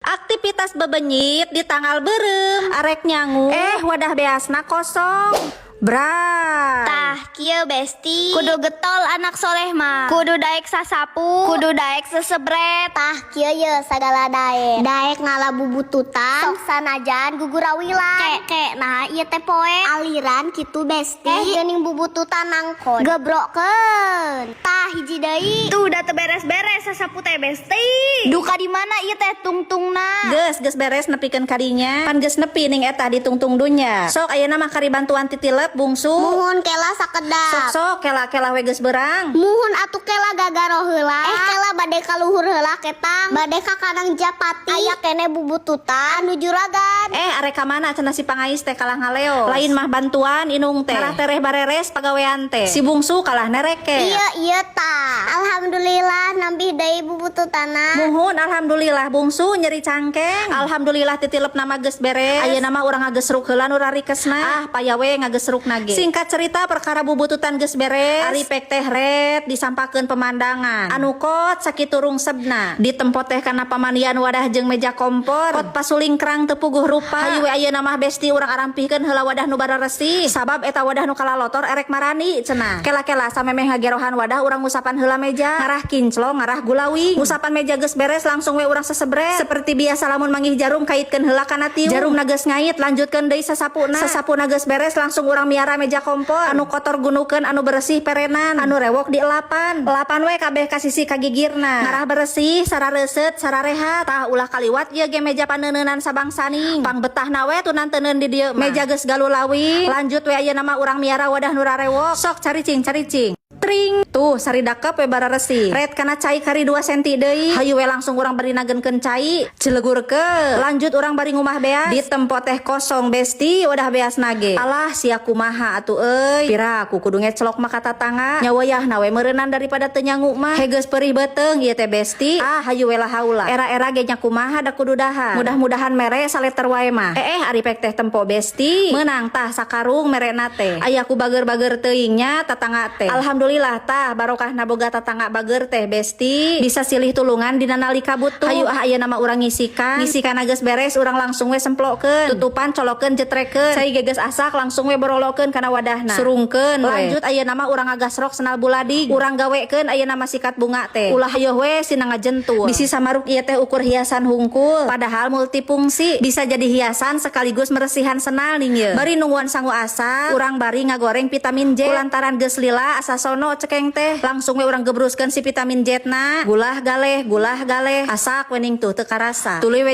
Aktivitas bebenyit di tanggal beureum, arek nyangu. Eh, wadah beasna kosong. Bray. Tah, kieu, Besti. Kudu getol anak soleh mah. Kudu daek sasapu, kudu daek sesebret. Tah, kieu ye sagala daek. Daek ngala bubututan, sok sanajan gugurawilan. Ke ke nah ieu teh poe aliran kitu, Besti. Eh, geuning bubututan nangkon. Gebrokeun. Tah, hiji deui. Tuh, udah beres-beres sasapu teh, Besti. Duka di mana ieu teh tungtungna? Geus, geus beres nepikeun kadinya. Pan geus nepi ning eta ditungtung dunya. Sok, ayeuna mah kari bantuan titilep, Bungsu. Muhun, kela sakedap. Sok sok, kela kela we, geus berang. Muhun atuh, kela gagaro heula. Eh, kela bade ka luhur heula ketang. Bade ka Kanang Japati. Aya kene bubututan anu juragan. Eh, arek ka mana cenah si pangais teh kalah ngaleo. Lain mah bantuan inung teh. Ngarah tereh bareres pagawean teh. Si Bungsu kalah nereke. Iya tah. Alhamdulillah nambih deui bubututana. Muhun, alhamdulillah, Bungsu nyeri cangkeng. Alhamdulillah titilep nama geus beres. Ayeuna mah urang ngagesruk heula nu rarikesna. Ah, paya we ngagesruk nage. Singkat cerita, perkara bubututan geus beres. Ari pek teh ret disampakeun pemandangan. Anu kot sakitu rungsebna. Ditempo teh kana pamandian wadah jeung meja kompor. Kot pasulingkrang teu puguh rupa. Hayu we ayeuna mah, Besti, urang arampihkeun heula wadah nu bararesih. Sabab eta wadah nu kalalotor erek marani cenah. Kela-kela, samemeh ngagerohan wadah, urang ngusapan heula meja. Ngarah kinclong, ngarah gulawing. Ngusapan meja geus beres, langsung we urang sesebret. Seperti biasa, lamun manggih jarum kaitkeun heula kana tiung. Jarum geus ngait, lanjutkeun deui sasapuna. Sasapuna geus beres, langsung urang miara meja kompor. Anu kotor gunukeun, anu beresih perenan, anu rewok dielapan. Elapan we kabeh ka sisi kagigirna. Ngarah beresih, sarareuseut, sararehat. Tah, ulah kaliwat ieu ge meja paneuneunan sabangsaning. Pangbetahna we tunan teuneun di dieu mah. Meja geus galulawing. Lanjut we, ayeuna mah urang miara wadah nu rarewok. Sok caricing, caricing. Tring. Tuh, saridakep we bararesih. Ret kana cai kari 2 senti deui. Hayu we langsung urang bari nagenkeun cai. Cilegurkeun. Lanjut urang bari ngumah beas. Di tempo teh kosong, Besti, wadah beas nage. Alah, sia kumaha atuh euy. Pira aku kudu ngecelok mah ka tatangga. Nya wayahna we meureunan daripada teu nyangu mah. Hegeus perih beuteung ieu teh, Besti. Ah, hayu we lah haula. Era-era ge nya kumaha, da kudu dahar. Mudah-mudahan mere saleter wae mah. Eh eh, ari pek teh tempo, Besti. Meunang tah sakarung merena teh. Aya ku bager-bager teuing nya tatangga teh. Alhamdulillah tah barokahna boga tatangga bager teh, Besti. Bisa silih tulungan dina nalika butuh. Hayu ah, ayeuna mah urang ngisikan. Ngisikan geus beres, urang langsung we semplokeun. Tutupan colokeun, jetrekeun. Cai geus asak, langsung we borolokeun kana wadahna. Surungkeun we. Lanjut ayeuna mah urang ngagasrok senal buladig. Urang gawekeun ayeuna mah sikat bunga teh. Ulah hayoh we sina ngajentul. Bisi samaruk ieu teh ukur hiasan hungkul. Padahal multifungsi. Bisa jadi hiasan sekaligus meresihan senal ning ye. Bari nungguan sangu asak, urang bari ngagoreng vitamin J. Lantaran geus lila asa sono cekeng teh. Langsung we urang gebruskeun si vitamin J na. Gulah galeh, gulah galeh. Asak wening tuh teu karasa. Tuluy we